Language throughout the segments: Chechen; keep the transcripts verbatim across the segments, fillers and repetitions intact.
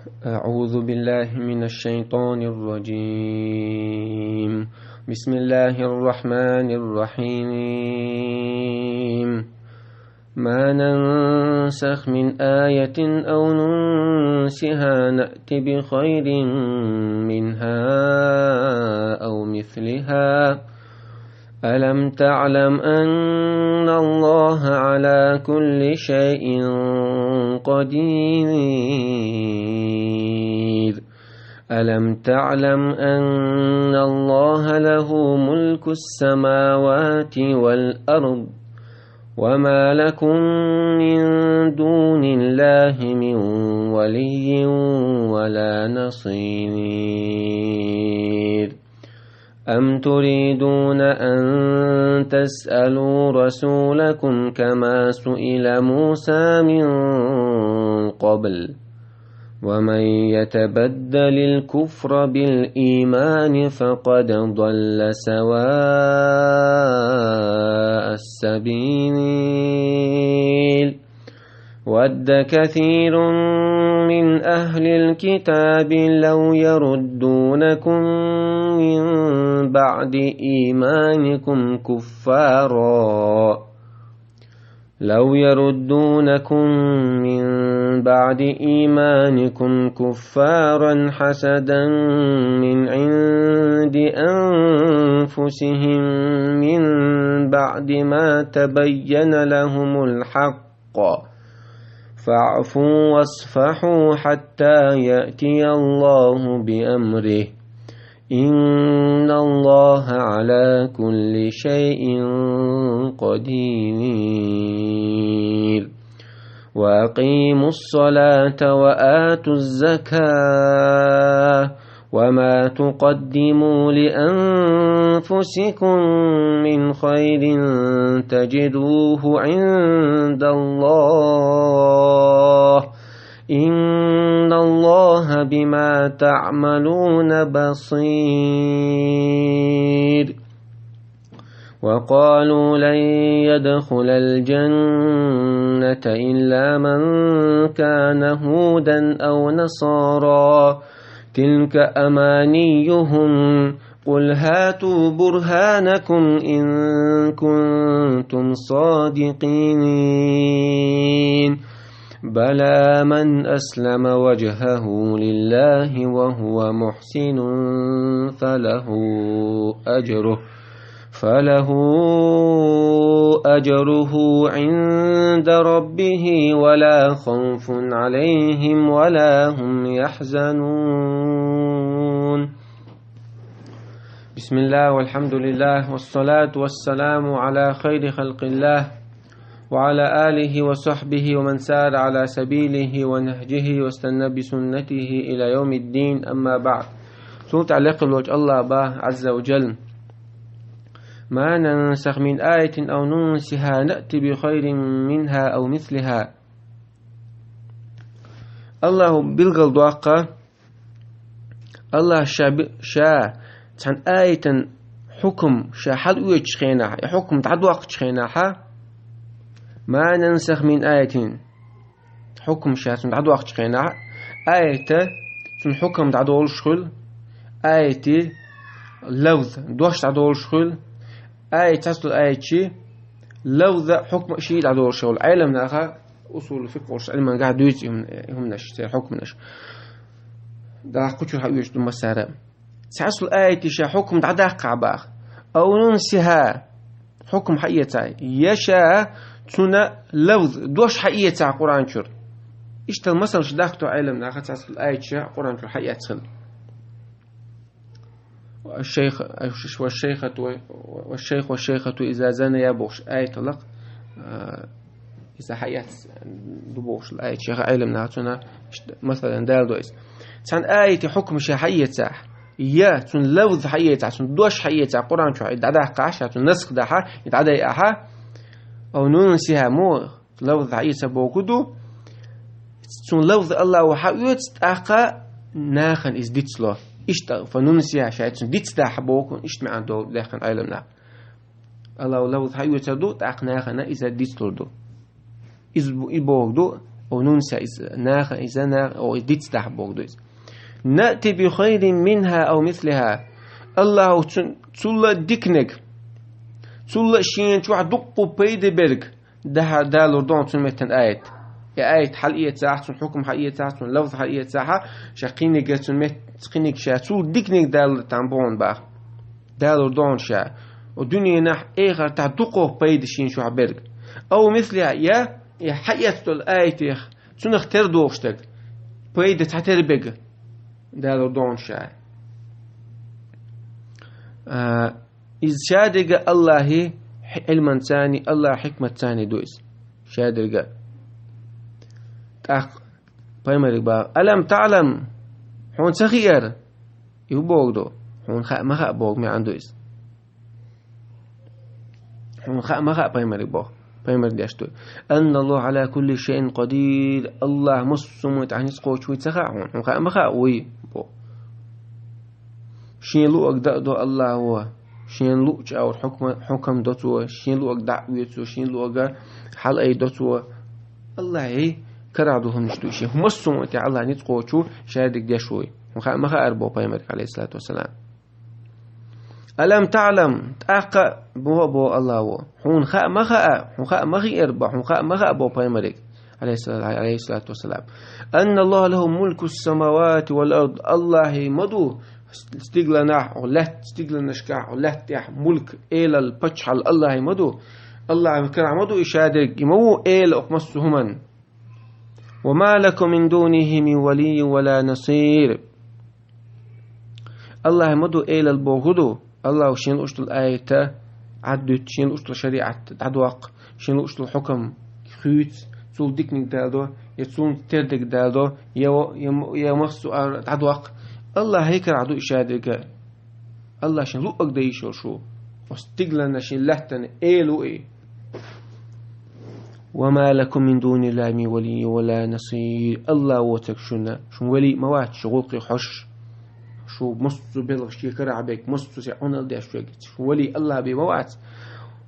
أعوذ بالله من الشيطان الرجيم. بسم الله الرحمن الرحيم. ما ننسخ من آية أو ننسها نأت بخير منها أو مثلها. ألم تعلم أن الله على كل شيء قدير. ألم تعلم أن الله له ملك السماوات والأرض وما لكم من دون الله من ولي ولا نصير. أم تريدون أن تسألوا رسولكم كما سئل موسى من قبل؟ ومن يتبدل الكفر بالإيمان فقد ضل سواء السبيل. ود كثير من أهل الكتاب لو يردونكم من بعد إيمانكم كفارا، لو يردونكم من بعد إيمانكم كفارا حسدا من عند أنفسهم من بعد ما تبين لهم الحق، فاعفوا واصفحوا حتى يأتي الله بأمره، إن الله على كل شيء قدير. وأقيموا الصلاة وآتوا الزكاة وما تقدموا لأنفسكم من خير تجدوه عند الله، إن الله بما تعملون بصير. وقالوا لن يدخل الجنة إلا من كان هودا أو نصارا، تلك أمانيهم، قل هاتوا برهانكم إن كنتم صادقين. بلى من أسلم وجهه لله وهو محسن فله أجره، فله أجره عند ربه ولا خوف عليهم ولا هم يحزنون. بسم الله والحمد لله والصلاة والسلام على خير خلق الله وعلى آله وصحبه ومن سار على سبيله ونهجه واستنى بسنته إلى يوم الدين، أما بعد. Цул тӀехьа лекха волчу Аллах боху, Азза ва Джалла: «ما ننسخ من آية أو ننسها نأت بخير منها أو مثلها». Аллахо билгалдоккху, Аллах ша би-, ша цхьана аятан хьукам ша хьалаоьцучу хенахь, и хьукам дӀадоккхучу хенахь, «ما ننسخ من آية», хьукам ша цунна дӀадоккхучу хенахь, аята цунна хьукам дӀадолуш хуьлу, аятан лафз, дош дӀадолуш хуьлу, аят, цхьацца долу аятан лафз а, хьукам а ший дӀадолуш хуьлу. Ӏелам наха, усулул фикъхь олуш Ӏилманехь дуьйцу и хӀума-, и хӀуманаш, церан хьукманаш. ДӀа кху чуьра хьаоьцуш ду массара а. Цхьацца долу аятан ша хьукам дӀадаккхахь боху. «أو ننسها», хьукам хьаэцахь. Я ша цунна лафз, дош хьаэцахь Къуръан чуьра. Иштта масалш дахкадо Ӏелам наха, цхьацца долу аятан ша Къуръан чуьра хьаэцна хилар. «والشيخ-، والشيخة، والشيخ والشيخة إذا زنيا» бохуш аят а, а, иза хьаэцна ду бохуш аят, шайх Ӏелам наха цунна иштта масалан даладо иза. Цхьана аятан хьукам ша хьаэцахь, я цунна лафз хьаэцахь, цунна дош хьаэцахь, Къуръан чу хьа-, дӀадаккхахь, ша цунна насх дахь, и дӀадайахь, «أو ننسها» мо, лафз хьаэца бохург ду, цунна лафз Аллахо хьаоьцу, тӀаккха нахана иза дицло. Иштта «فننسها», ша цунна дицдахь бохург, иштта маьӀна долу даьккхина Ӏелам наха. Аллахо лафз хьаоьцур ду, тӀаккха нахана иза дицлур ду. Иза бу-, и бохург ду, О нунса из наха, из наха, о, диц дахь бог ду из. Нати би хайрин минха ау мислиха. Аллаху цун, цулла дикнег. Цулла шен чохь дуккху пайда берг. Дахьа далур дон цун меттан аят. Я аят хьал иецахь, цун хукум хьал иецахь, цун лавз хьал иецахь, ша кхиниг цун мет, кхиниг ша цул дикнег далур там бон бах. Далур дон ша. О дуниянах эхар та дуккху пайда шен чохь берг. Ау мислиха, я, я хьаэц дол аятех. Цунах тера дохуш дерг, пайда цхьа тера бега, Дала догӀун ша. А, иза шадерга Аллахьи хӀи-, Ӏилманцани, Аллахь хьикматцани ду иза. Шадерга. ТӀаккха пайхамариг баха: «Алам таӀлам?» Хьуна ца хиара? И хӀу богу ду? Хьуна хаа ма хаьа богу маьӀна ду иза. Хьуна хаа ма хаьа, пайхамариг боху. Пайхамар деш ду: «Анна Аллахь Ӏала кулли шайин къадир». Аллахь массо а муьтӀахь ницкъ кхочуш вуй ца хаьа хьуна? Хьуна хаа ма хаьа вуй, боху. Шен луъаг дан а до Аллахьо, шен луъчу агӀор хьукма-, хьукам до цо, шен луъаг дӀа а оьцу цо, шен луъага хьал айдо цо. Аллахье карахь ду хӀуманаш ду шен. Массо а муьтӀахь Аллахь ницкъ кхочуш шадерг деш вуй. Хьуна хаа ма хаьара, боху пайхамариг, Ӏалайхиссалату вассалам. «Алам таӀлам», тӀаккха боху, боху Аллахьо: «Хьуна хаа ма хаьа, хьуна хаа ма хиара боху, хьуна хаа ма хаьа», боху пайхамариг, Ӏалайхиссала-, Ӏалайхиссалату вассалам: «Анна Аллахь лахӀу мулку ссамавати вал ард». Аллахье ма ду стигланахь, лаьтта стигланашкахь, лаьтта тӀехь мулк, элал, паччахьалла Аллахье ма ду. Аллахье карахь ма ду и шадерг, и ма ву эла окху массо а хӀуманна. «Ва ма лакум мин дунихи мин валиййин ва ла насир». Аллахье ма ду элал боху ду, Аллахьо шен луъуш долу аят Ӏаддуьту, шен луъуш долу шариӀат дӀадоккху, шен луъуш долу хьукам хуьйцу, цул диканиг даладо, я цунна тердиг даладо, я, я, я массо а дӀадоккху. Аллахье карахь ду и шадерг. Аллахь шен луъаг дан йиш йолуш ву. Оцу стигланна, шен лаьттана эла ву и. «Ва ма лакум мин дуниллахи мин валиййин ва ла насир». Аллахь воцург шуна, шун вали а ма вац, шу гӀуллакхе хьожуш, шу массо а белхаш шен карахь берг, массо а шен Ӏуналла деш верг, шун вали Аллахь бен ма вац.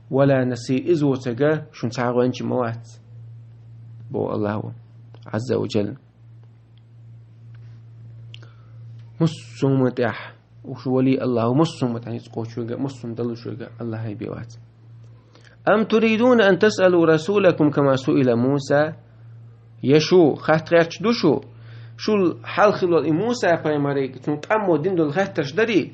«Ва ла насир», иза воцург шун цхьа гӀоьнча ма вац, боху Аллахьо, Ӏазза ва Джалла. Массо а хӀуманна тӀехь, уьш вали Аллахьо массо а хӀуманна тӀехь ницкъ кхочуш верг, массо а хӀума далуш верг Аллахье бен вац. «Ам туридуна ан тасъалу расулакум кама суила Муса?» Я шу хатта гӀерташ ду шу? Шул хьалха хилла и Муса пайхамариг, цунна къамо дина долу хаттарш дарий?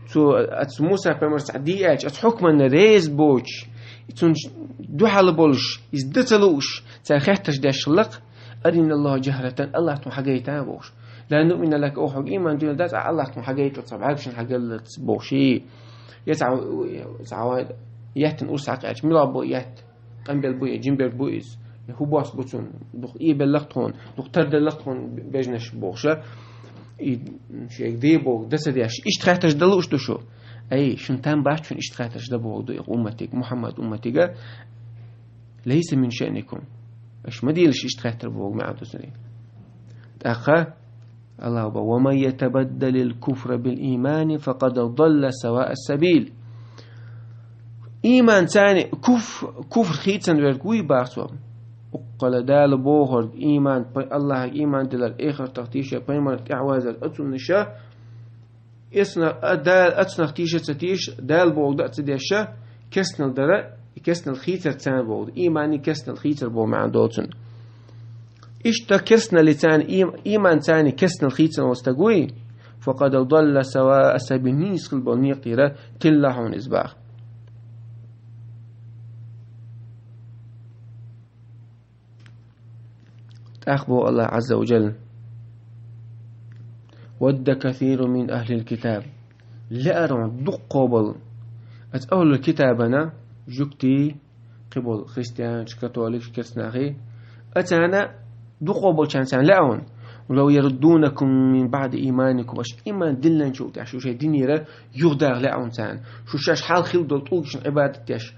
Цо, оцу Муса пайхамарца дийцича, оцу хьукманна реза боцуш, цунна дуьхьал болуш, иза дан ца лууш, цара хаттарш деш хилла-кх. «Арина Аллахьа джахратан», Аллахь тхуна хьагайта бохуш. «Ла нуъмина лака», оха хьоьга ийман дуьйна дац, Аллахь тхуна хьагайталц цхьа бӀаьргашна хьагаллалц бохуш. Я цхьа, цхьа яьттина урс хьакхаьчча, мила бу яьтта? Къанбелла бу я, жимберг бу иза? Я хӀун бос бу цунна? Дукха ийбелла-кх тхуна, дукха тарделла-кх тхуна бежнаш бохуша. И шега де боху, дан ца деш. Иштта хаттарш дан лууш ду шу? Ай, шун там бац шун иштта хаттарш дан боху ду и умматиг, Мухьаммад умматига. «Лайса мин шаъникум». Аша ма дийлаш иштта хаттар боху маьӀна ду цуьнан. ТӀаккха Аллахьо боху: «Ва ман ятабаддалил куфра бил иймани факъад далла саваа сабил». Ийман царна куф-, куфр хийцан верг вуй бах цо. Уккхала Дала бохург, ийман, пай-, Аллахье ийман дилар, эхартах тийшар, пайхамарна тӀаьхьавазар, оцунна ша, эцна-, а, Дала ацнах тийша ца тийша, Дала бохург дан а ца деш ша, керстанал дара, и керстанал хийцар царна боху. Ийманний керстанал хийцар боху маьӀна доцун. Иштта керстаналли царна, им-, ийман царна керстанал хийцан волу стаг вуй, факъад далла саваа сабил, нийса хила болу некъ тӀера тилла хьуна иза баха. ТӀаккха боху Аллахь Ӏазза ва Джалла: «Вадда касирун мин ахлил китаб». Лаьара хьуна дуккха болу, аса ахлул китабана, жуьгтий, кхиболу христианаш, католикаш, керстанахий, ацарна дуккха болчарна царна лаьа хьуна: «Лав яруддунакум мин баъди ийманикум». Аша ийман диллинчул тӀаьхьа шу шайн динера юхадаха лаьа хьуна царна. Шу шаьш хьалха хилла долу тӀулгашна Ӏибадат деш,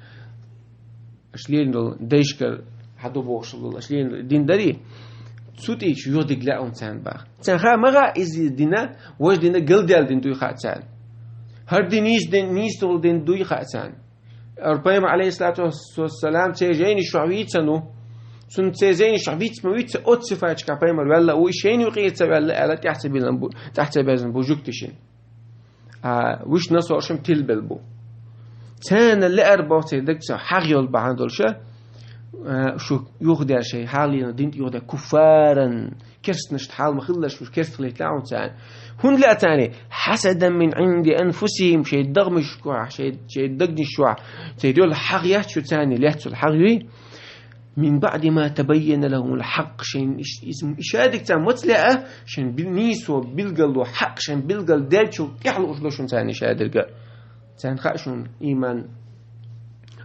аша лелийна долу дайшкара хьан ду бохуш долу, аша лелийна дин дарий, цу тӀе шу юхадига лаьа хьуна царна баха. Царна хаа ма хаьа иза дина, важа дина галдаьлла дин дуй хаьа царна. ХӀара дин нийса дин, нийса долу дин дуй хаьа царна. Ара пайхамар, алейхиссалату вассалам, церан жайнаш чохь вийцан ву. Цунна церан зенаш виц ма виц, оццу сифаташкахь пайхамар ваьлла а ву, и шайна юкъера ца ваьлла аьлла, тӀаьхьа ца биллина бу-, тӀаьхьа ца безна бу жугташна. А, вуьш насаршна тилбелла бу. Царна лаьара боху церан даг чу хьагӀ йолу бахьана долуш, а, шу юхадер шайн хьалийна дин тӀе юхадер куффаран, керстанашна хьал ма хиллалаш, уьш керста хилийта лаьа хьуна царна. ХӀунда лаьа царна? Хьасадан мин Ӏинди анфусихим, шайн дагамашкахь, шайн, шайн дагнаш чохь, церан йолу хьагӀ яц шу царна, лецна йолу хьагӀ юй? Мин баъди ма табаййана лахумул хьакъ, шайн иш-, изм-, и шадерг царна маца лаьа, шайн бил-, нийсо билгало, хьакъ шайн билгал деллачул тӀаьхьа лууш ду шуна царна и шадерг. Царна хаьа шуна ийман,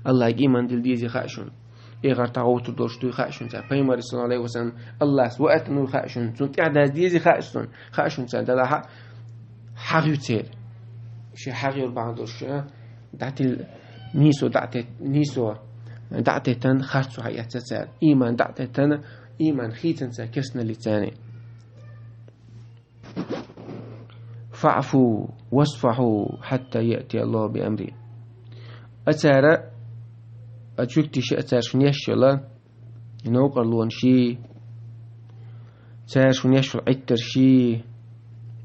Аллахьга ийман дилла дезий хаьа шуна. ЭгӀар тӀе гӀовттур долуш дуй хаьа шуна царна. Пайхамар, саллаллаху Ӏалайхи ва саллам, Аллахьца ваийтина вуй хаьа шуна. Цунна тӀаьхьа даза дезий хаьа шуна. Хаьа шуна царна, делахь а хьагӀ ю церан. Шен хьагӀ йолу бахьана долуш, а, дӀатилла нийсо дӀа а тет-, нийсо дӀа а теттина харцо хьаэцна цара. Ийман дӀа а теттина, ийман хийцина цара керстаналлица царна. «ФаӀфу васфахьу хьатта яъти Аллаху би амри». А цара, а жуьгтиша, а цара шуна еш йолу новкъарлонаш, цара шуна еш йолу Ӏиттарш,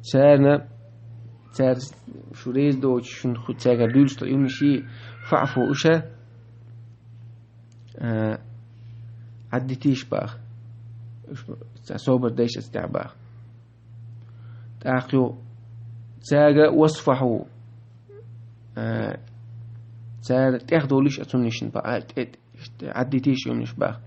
царна, цара шу реза доцуш, шуна ху-, цаьргара дуьйлуш долу уьш, фаӀфу, уьш, а, Ӏаддитийша баха. Уьш, цара собар дайша аса тӀехь баха. ТӀаккха юха цаьрга васфахьу, а, цара тӀехдовлийша а цуннишна баха, а, тӀе-, тӀе-, Ӏаддитийша уьш баха.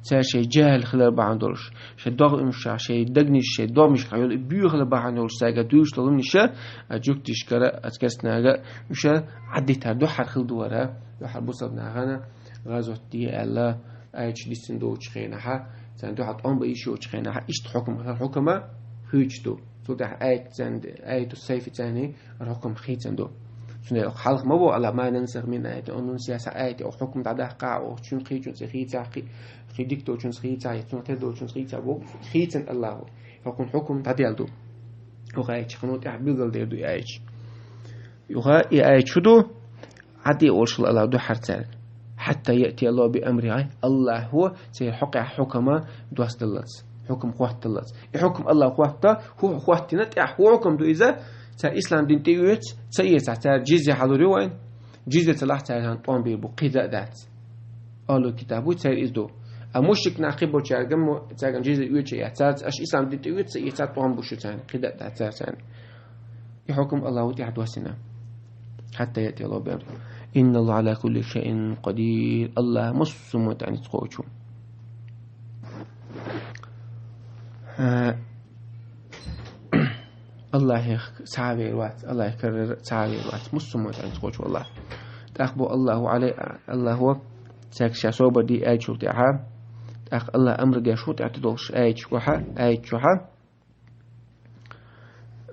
Цара шайн жаьхӀал хилар бахьана долуш, шайн догӀмашкахь, шайн дагнаш, шайн догӀмашкахь йолу и боьхалла бахьана долуш цаьрга дуьйлуш долу уьш, а, жуьгтишкара, а, керстанашкара уьш Ӏаддитар дуьххьара хилла ду хӀара, дуьххьара бусалба нахана гӀазот де аьлла, аяташ дисина доцучу хенахь, царна дуьхьал тӀом бан йиш йоцучу хенахь, иштта хьукам, хӀара хьукам хуьйцуш ду. Цул тӀаьхьа аят царна, аяту сайфи царна хӀара хьукам хийцина ду. Цундела хьалха ма боху Аллахьа: «Ма нансах мин аятин ау нунсиха», цхьа аят, оха хьукам дӀадаккха, оха цуьнан кхечуьнца хийцахь, кхи-, кхин дика доцучуьнца хийцахь, я цуьнан хезна доцучуьнца хийцахь боху, хийцина Аллахьа. ХӀокхунна хьукам дӀаделла ду. ХӀокху аятах хьуна тӀехь билгалдер ду и аяташ. Юха и аят шу ду, Ӏадде олуш хилла Аллахьа дуьххьара цаьрга. «Хьатта яъти Аллаху би амрихи», Аллахьа церан хьокъехь хьукам доссадаллалц, хьукам хӀотталлалц. И хьукам Аллахьа хӀотта, хӀу хӀоттийна тӀехь, хӀу хьукам ду иза, цара ислам дин тӀеоьцу, ца эцахь, цара джизья хьалур ю вайн. Джизья ца лахь, цара тӀом бийр бу, кхин дан а дац. Ахьлул китаб бу, церан иза ду. А мушрик нах кхин болчаьрга мо-, цаьрга джизья оьцуш яц, цара аша ислам дин тӀеоьцу, ца эцахь, тӀом бу шу царна, кхин дан а дац цара царна. И хьукам Аллахьа тӀехь доссийна. «Хьатта яъти Аллаху би амрихи. Инна Аллахьа Ӏала кулли шайин къадир». Аллахь массо а хӀуманна тӀе ницкъ кхочу. Э, Аллахьах цхьа а вер вац, Аллахьах карара цхьа а вер вац. Массо а хӀуманна тӀе ницкъ кхочу Аллахь. ТӀаккха боху Аллахьа Ӏалай-, Аллахьа цаьрга ша собар де аьллачул тӀаьхьа, тӀаккха Аллахьа амр деш ву тӀаьхьа долуш аяташ чохь, аят чохь.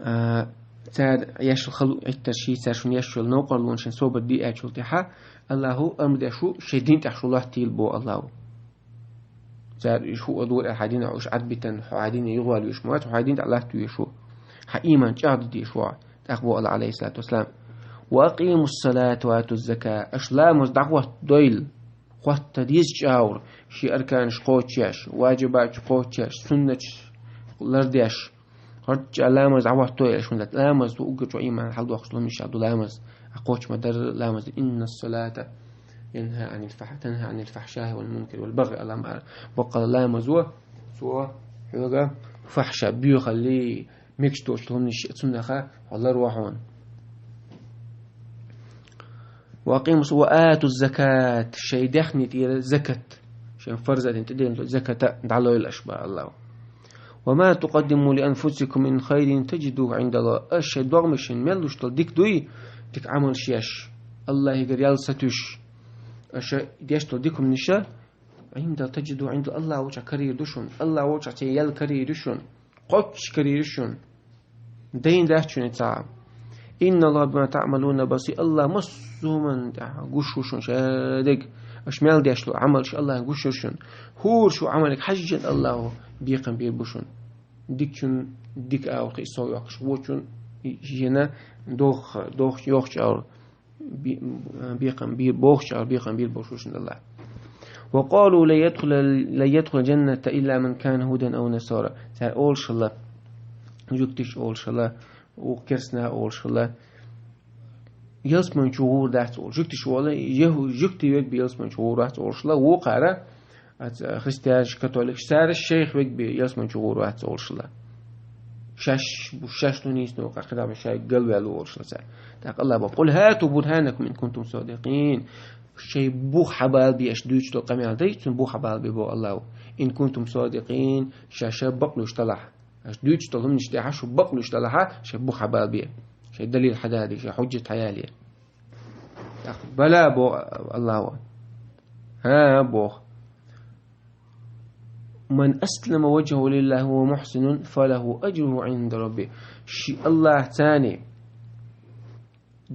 А, цара еш йолу хала Ӏиттарш, цара шуна еш йолу новкъарлонаш шайн собар де аьллачул тӀаьхьа, Аллахьа амр деш ву шайн дин тӀехь шу латтийла боху Аллахьа. Цара уьш хӀу а дора аьлла хьайн динехь уьш Ӏадбитина, хьо хьайн дине юхавала везаш ма вац, хьо хьайн дин тӀехь латта везаш ву. Хьан ийман чӀагӀдан дезаш ву. ТӀаккха боху Аллахьа, Ӏалайхиссалату вассалам: «Ва акъимус салата ва атуз закат». Аша ламаз дӀахӀоттадойла. ХӀотта деза чӀагӀар, шен арканаш кхочушъеш, ваджибаташ кхочушъеш, суннаташ лардеш. ХӀордчӀа ламаз дӀахӀоттадойла аша, хӀунда аьлча ламаз ду уггар чӀогӀа ийман хьаладоккхуш долу хӀуманех ду ламаз. Ахь кхоччуш ма-дарра ламаз ду. «Инна салата янха Ӏанил фахь-, танха Ӏанил фахьшаи вал мункари вал багӀи», Аллахьа ма-, баккъала ламаз ву, цо хьоьга фахьша, боьхаллий, мегаш доцу хӀуманаш, цунах хьо ларво хьуна. «Ва акъимус-, ва атуз закат», шайн даьхни тӀера закат, шайн фарз а дина тӀедиллина закат а дӀалойла аша, боху Аллахьа. «Ва ма тукъаддиму ли анфусикум мин хайрин таджидуху Ӏиндаллахь». Аша шайн догӀмашна мел луш долу дика дуй, дика Ӏамалш еш, Аллахьигара ял сатуьйсуш, аша деш долу дика хӀуманаш, Ӏинда-, таджидуху Ӏинда, Аллахьа волчохь карийр ду шуна. Аллахьа волчохь церан ял карийр ю шуна. Кхоччуш карийр ю шуна. Дайна дац шуна цхьа а. «Инна Аллахьа бима таӀмалуна басир». Аллахьа массо а хӀуманна тӀехь гуш ву шуна шадерг. Аша мел деш долу Ӏамалш Аллахьа гуш ю шуна. ХӀора шун Ӏамалех хьаьжжина Аллахьа бекхам бийр бу шуна. Дикачун дика агӀор кхин сов йоккхуш, вочун шена дохуш, дохуш, йохчу агӀор бе-, бекхам бийр, бохучу агӀор бекхам бийр бу шуна Аллахьа. وقالوا لن يدخل، لن يدخل الجنة إلا من كان هودا أو نصارى. Цар олуш хилла, жугтиш олуш хилла, вукху керстна олуш хилла, ялсмани чу гӀур дац олуш. Жугтиш вала, яхӀу-, жугти верг бен ялсмани чу гӀур вац олуш хилла, вукхара, аца, христианаш, католикаш, цара шайх верг бен ялсмани чу гӀур вац олуш хилла. Шаьш, шаьш ду нийса новкъа, кхидӀа шайга галваьлла олуш хилла цара. ТӀаккха Аллах бо: قل هاتوا برهانكم إن كنتم صادقين. Шайн бух хьабалабе, аша дуьйцуш долу къамел дай, цуьнан бух хьабалабе бо Аллахо. إن كنتم صادقين, ша-ша бакълуьйш далахь. Аша дуьйцуш долу хӀуманаш тӀехь шу бакълуьйш далахь, шайн бух хьабалабе. Шайн далил хьададий, шайн хьуджат хьаяле. ТӀаккха бала бо Аллахо. ХӀа, боху. من أسلم وجهه لله وهو محسن فله أجره عند ربه. Ши Аллах цани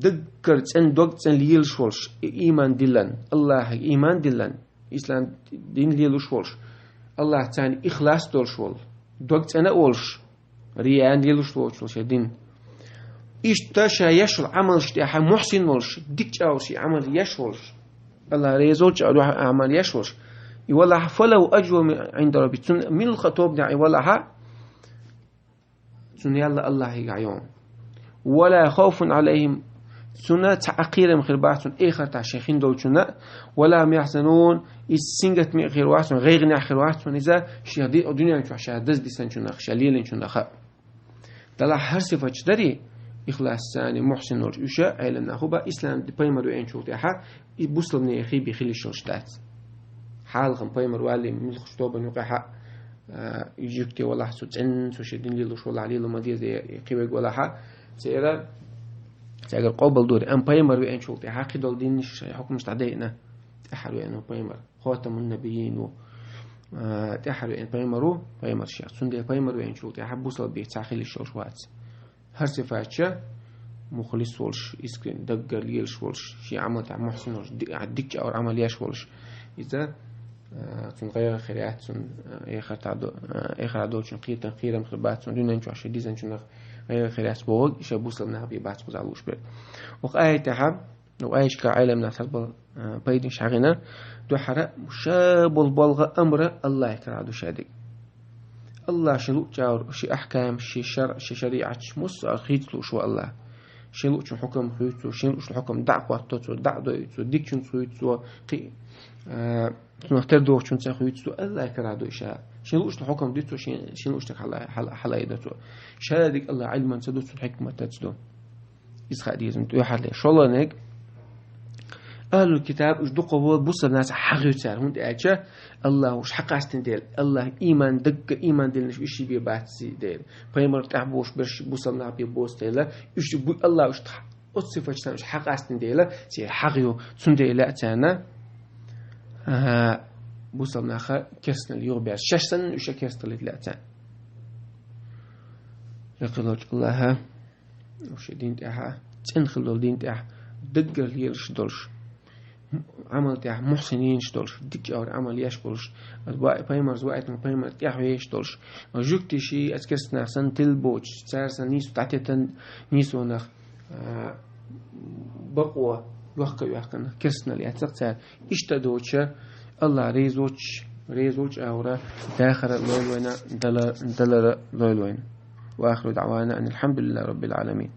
даггара цӀена, дог цӀена лелаш волуш, и ийман диллан, Аллахье ийман диллан, ислам дин лелуш волуш, Аллахь царна ихлас долуш волу, дог цӀена а волуш, риян лелаш воцуш волу шайн дин. Иштта ша еш волу Ӏамалш тӀехь мухьсин волуш, дика чӀогӀа ши Ӏамал еш волуш, Аллахь реза волчу Ӏамал еш волуш, и валахь, فله أجره عند ربه, цунна муьлхха тобанехь и валахь, цунна ял Аллахьигахь йогӀу. ولا خوف عليهم, цунна цхьа а кхерам хир бац цунна эхартахь шайн хин долчунна, ولا هم يحزنون, иза сингаттаме а хир вац цунна, гӀайгӀанехь хир вац цунна иза, шен ди-, дуьнен чохь ша даздисанчунах, ша лелинчунах. Далахь хӀара сифаташ дарий, ихлас цани, мухьсин волуш, уьш а Ӏеламнах хӀу бан, ислам пайхамар веанчул тӀаьхьа, и бусалбанехь хи бен хила йиш йолуш дац. Хьалхам пайхамар валлий, муьлххачу тобанна юкъехь а, а, жуьгти валахь цо цӀена, цо шен дин лелуш валахь, лело ма деза, я кхин верг валахь, церан, цаьргара къобал дора. Амма пайхамар веанчул тӀаьхьа кхидолу динаш, хьукмаш дӀадайина, тӀаьхьара веана ву пайхамар. Хатамун-набиййин ву. А, тӀаьхьара веана пайхамар ву, пайхамар шех. Цундела пайхамар веанчул тӀаьхьа бусалбанехь цхьа хила йиш йолуш вац. ХӀара сифаташ, мухлис волуш, искренне даггара лелаш волуш, шен Ӏамал тӀехь мухьсин волуш, ди-, дика чӀогӀа Ӏамал еш волуш. Иза, а, цунна гӀайгӀа хир яц, цунна, а, эхартахь до-, а, эхартахь долчун кхетам, кхерам хир бац, цунна дуьнен чохь шен дизанчунах гӀайгӀа хир яц бохург, ша бусалба нах бен бац кхузахь лууш бен. Оха аятехь, оха аяташкахь Ӏеламнаха цхьаболу, а, пайданаш хьахийна, дуьххьара ша болу балгӀа амра Аллахье карахь ду шадерг. Аллахь шен луъучу агӀор, шен ахкам, шен шар-, шен шариӀаташ муссар хийца лууш ву Аллахь. Шен луъучун хьукам хуьйцу цо, шен луъучун хьукам дӀа а хӀотто цо, дӀа а дойу цо, дикачунца хуьйцу цо, кхин, а, цунах тера дохучунца хуьйцу цо, Аллахье карахь ду и ша. Шен луъучун хьукам ду цо, шен, шен луъучунах хьала-, хьала-, хьалаайдо цо. Шадерг Аллахь Ӏилманца ду, цуьнан хьикматаца ду. Иза хаа деза тӀехьарле. ШолгӀаниг, ахӀлул китаб, уьш дукха ву бусалба нахаца хьагӀ ю цара, хӀунда аьлча Аллахь уьш хьакъастина дела, Аллахь ийман дагга, ийман диллинарш уьш бен бац дела, пайхамар тӀехь бохуш берш бусалба нах бен боцу дела, уьш бу-, Аллахь уьш тха-, оцу сифаташца уьш хьакъастина дела, церан хьагӀ ю, цундела лаьа царна, а, бусалба наха керстанал юхабаьрза. Шаьш санна уьш а керсталлита лаьа царна. Ракхаллачу Аллахьа шен дин тӀехь, цӀена хила долу дин тӀехь даггара лелаш долуш, Ӏамал тӀехь мухьсининаш долуш, дика чӀогӀа Ӏамал еш болуш, аса баьа-, пайхамарца баьхкина пайхамар тӀехь веш долуш, жуьгтий ший аса керстанах санна тилла боцуш, цара санна нийсо дӀатеттан нийсонах, а, бакъо йохка а йоьхкина, керстанал яцара цара. Иштта доцуша, Аллахь реза воцуш, реза волчу агӀора дахара лойла вайна, дала-, далара лойла вайна. وآخر دعوانا أن الحمد لله رب العالمين.